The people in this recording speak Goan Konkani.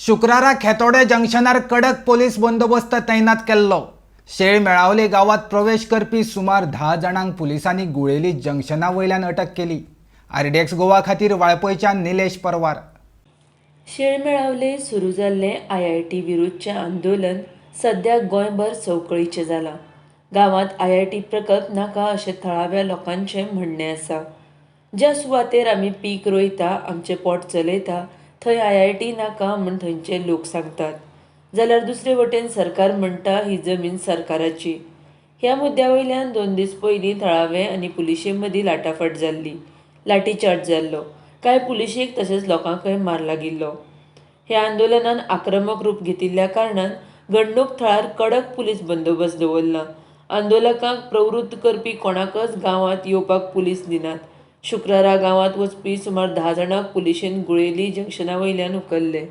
शुक्रारा खेतोडे जंक्शनार कडक पोलीस बंदोबस्त तैनात केल्लो. शेळ मेळावले गांवात प्रवेश करपी सुमार 10 जाणांक पुलिसांनी गुळेली जंक्शना वयल्यान अटक केली. आरडीएक्स गोवा खातीर वाळपयच्यान निलेश परवार. शेळमेळावले सुरू जाल्लें आयआयटी विरुद्धचें आंदोलन सद्या गोंयभर संवकळीचें जालां. गांवांत आयआयटी प्रकल्प नाका अशें थळाव्या लोकांचें म्हणणें आसा. ज्या सुवातेर आमी पीक रोयता, आमचें पोट चलयता, थंय आयआयटी नाका म्हूण थंयचे लोक सांगतात. जाल्यार दुसरे वटेन सरकार म्हणटा ही जमीन सरकाराची. ह्या मुद्द्या वयल्यान 2 दीस पयलीं थळावे आनी पुलिशे मदीं लाटाफाट जाल्ली. लाठीचार्ज जाल्लो. कांय पुलिशेक तशेंच लोकांकय मार लागिल्लो. ह्या आंदोलनान आक्रमक रूप घेतिल्ल्या कारणान घडणूक थळार कडक पुलीस बंदोबस्त दवरला. आंदोलकांक प्रवृत्त करपी कोणाकच गांवांत येवपाक पुलीस दिनात. शुक्रारा गांवांत वचपी सुमार 10 जाणांक पुलिशेन गुळेली जंक्शना वयल्यान उखल्ले.